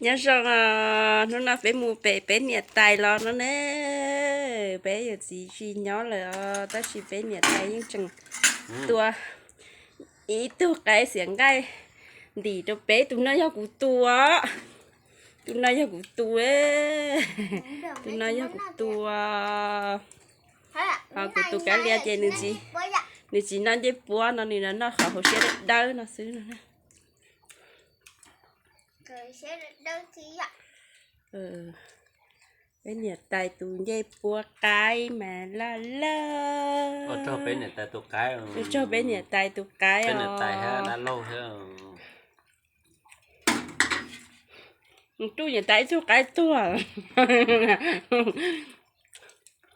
Nyob zoo, hnub no peb mus pem peb niam tais los no ne. Peb yawm txiv tsis nyob lawm os, tab sis peb niam tais yeej tseem tua ib tug qaib xiav nqaij ntim rau peb. Tus no yog kuv tus, tus no yog kuv tus, tus no yog kuv tus. Ho kuv tus kav liam ces nws tsis noj ncej puab no, nws noj qhov hauv siab dawb dawb no xwb no. Peb niam tais tus ncej puab qaib mas loj loj. Ua tsaug peb niam tais tus qaib, ua tsaug peb niam tais tus qaib os. Rub niam tais ib tug qaib tuag.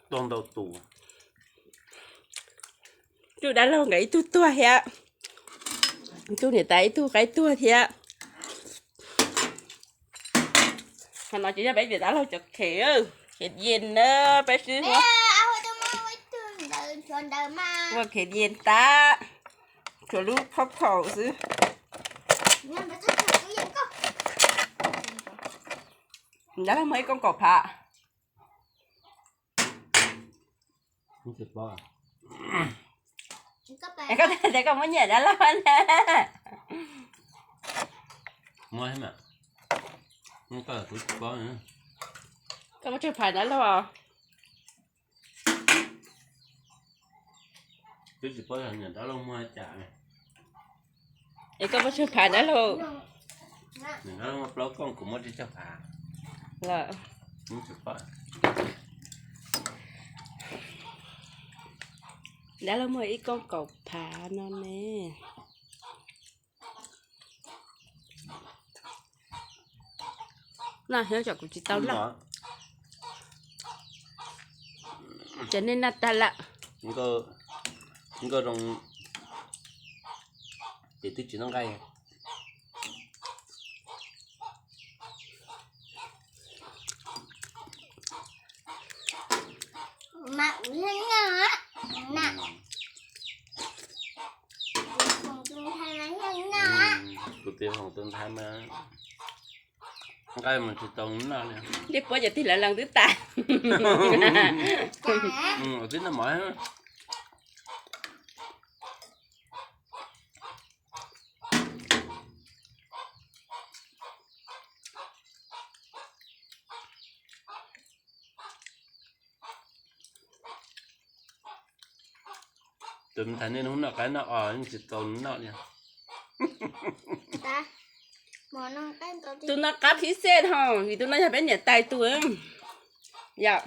Tuag ntau tus. Rub dab laug nkawd ib tug tuag thiab, rub niam tais ib tug qaib tuag thiab. Qhov no ces yog peb niam dab laug cov khev, khev yees na, peb swb. Ua khev yees tag, tshuav lub phab phaum xwb. Dab laug muaj ib koob kaum phav. Koj tias koj muab nyiam dab laug na. Koj muab tsawg phav dab laug? Twb tsis paub yog niam dab laug muag cas. Es koj muab tsawg phav dab laug? Niam dab laug muaj plaub koob, kuv muab tsib caug phav. Dab laug muaj ib koob kaum phav no ne. Noj xwb, kuv tsis tau noj. Ces nej noj tag lawm. Nkauj zoo ces twb tsis noj nqaij. Kuv tus hoom tus ntxhais mas nqaij mas tsis tau noj li. Ncej puab cov tig lawv lees twb tas. Twb noj mov. Tus ntxhais nej hnub noj qaib noj os, yeej tsis tau noj li. Tus no qab phib xej ho, vim tus no yog peb niam tais tus. Yom.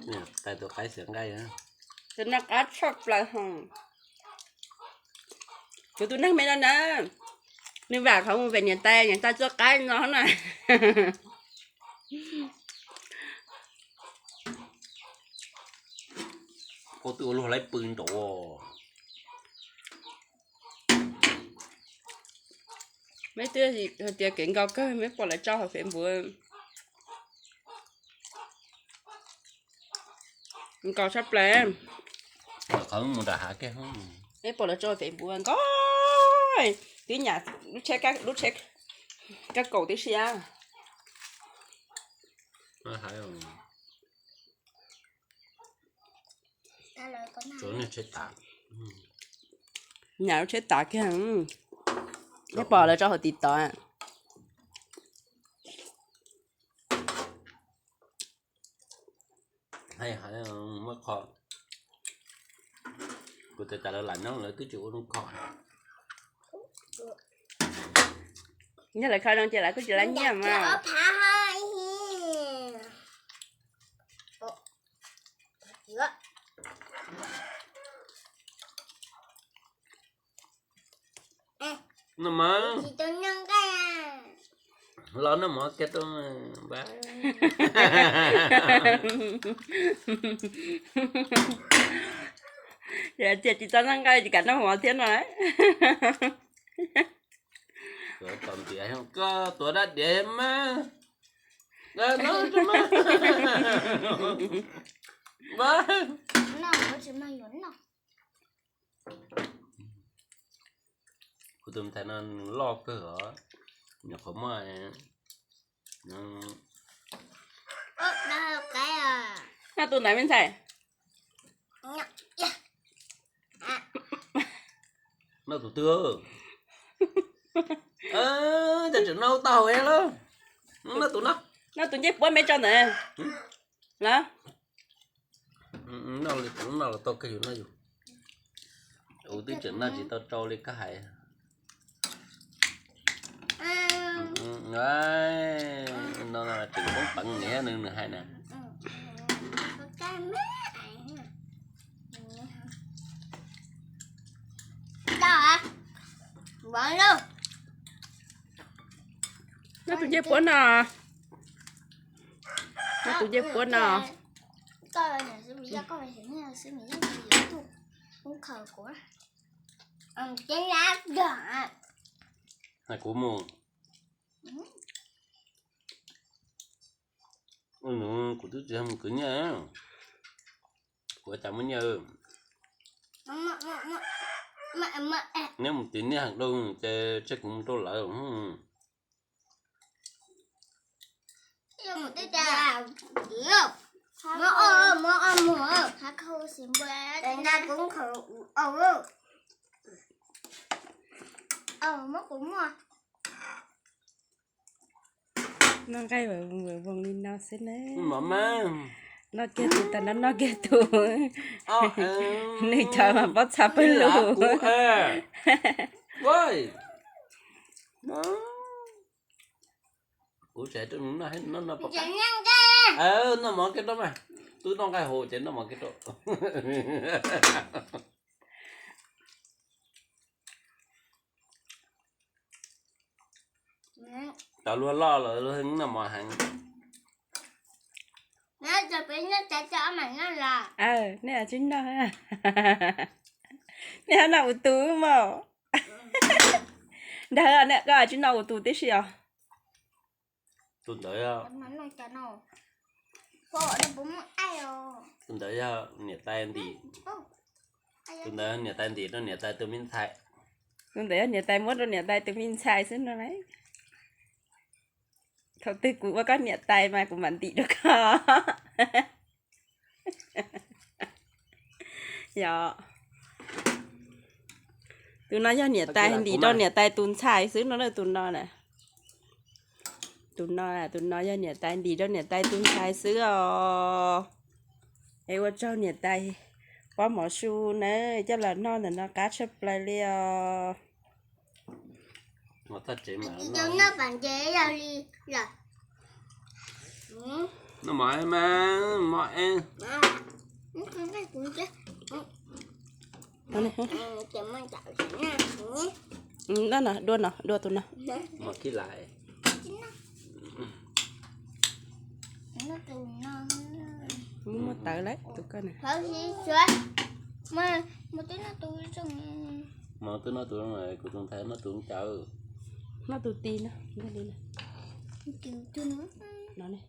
Niam tais tus qaib xiav nqaij. Tus no qab tshaj plaws ho. Kuv tus neeg me no na, nws vam qhov mus pem niam tais, niam tais txoj qaib no na. Koj twb ua luag laib pw nraud. Meb twb hais tias kev nkaus kawg, meb pom lawv tso hauv Facebook. Nkaus tshaj plaws. Qhov mus nram hav kiag. Meb pom lawv tso hauv Facebook nkaus, twb nyam lub tsheb, lub tsheb kab kaum tib si. Nyam lub tsheb tav kiag. Meb pom lawv tso hauv TikTok. Muaj qho, kuv tes tas lawv lam nyob lawv twb tsis ua lub kho. Yog lawv kho zoo ces lawv kuj tsis lab nyiaj mas. Noj mov. Los noj mov kiag tau npab. Tias tsis txhob noj nqaij tsis kam noj mov thiab no. Tuav tom ntiav, koj tuav dab diav mas. Noj mas. Kuv tus ntxhais no nws loj kawg os, nyuam qhuav muaj. Noj tus ntawd me ntxhais. Noj tus twg? Cas tseem noj tau lawm. Noj tus no. Noj tus ncej puab me tso ntawd. Los. Noj los tau kawg yus noj yus. Kuv twb tseem noj tsis tau tsau li koj hais. No tseem poob peev nws thiab nws hais na. Noj tus ncej puab no. Noj tus ncej puab no. Kuv mus, kuv twb tsis mus khwv nyiaj, kuv cas muaj nyiaj. Neb mus tim neb heev dua ces tseg kuv mus rau lawv. Noj nqaij vam voos li no xwb na. Noj kiag tus tas nrho noj kiag tus. Nws cov mas pob txha pawg lug. Kuv tseem noj, noj mov kiag rau mas, twb noj nqaij huv ces noj mov kiag rau. Cov luag loj los luag noj mov heev. Nej tsis noj, nej ho noj ua tus mog. Ntag, koj tsis noj ua tus tib si os. Tus ntawd, tus ntawd yog niam tais ntim, tus ntawd niam tais ntim rau niam tais tus me ntxhais. Tus ntawd yog niam tais muab rau niam tais tus me ntxhais xwb no lauj. Thaum twg kuv ua koj niam tais mas kuv mam ntim rau koj. Yog, tus no yog niam tais ntim rau niam tais tus ntxhais xwb no na, tus no na. Tus no, tus no yog niam tais ntim rau niam tais tus ntxhais xwb os. Es ua tsaug niam tais pob mov su na, coj los noj ntawm no qab tshaj plaws li os. Noj mov mas, mov es. Dua no, dua tus no. Muaj tawv lawm tus koj na. Mov twb noj tus, kuv tus ntxhais noj tus cawv. Noj tus ti no. No ne.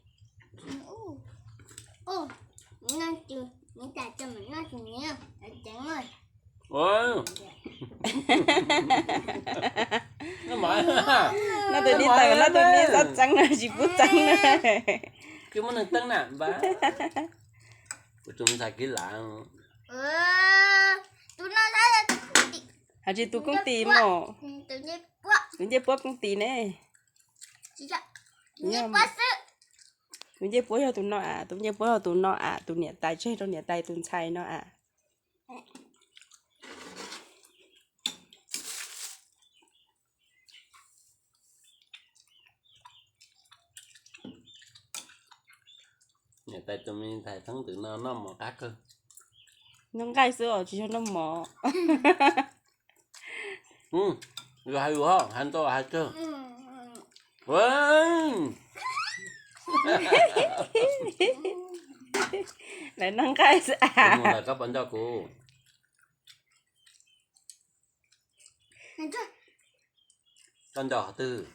Noj tus nib tawm, noj tus nib xob txeeb na, tsis pub txeeb na. Kuv tus ntxhais kiv lav. Hais tsis tus koob tis mog. Tus ncej puab koob tis ne. Tus ncej puab yog tus no as, tus ncej puab yog tus no as, tus niam tais tseg rau niam tais tus ntxhais no as. Niam tais tus me ntxhais Thoob Ntxwm no noj mov qab kawg. Noj nqaij xwb os, tsis yog noj mov. Yus hais yus ho hais ntau hais kawg. Lawv noj nqaij xwb as. Kuv mus lawm koj puas nco kuv? Koj nco qhov twg?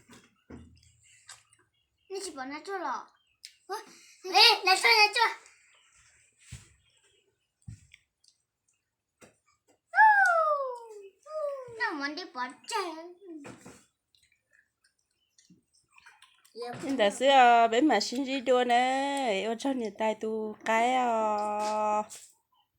Li ntawd xwb os, peb mam sib ntsib dua na. Ua tsaug niam tais tus qaib os.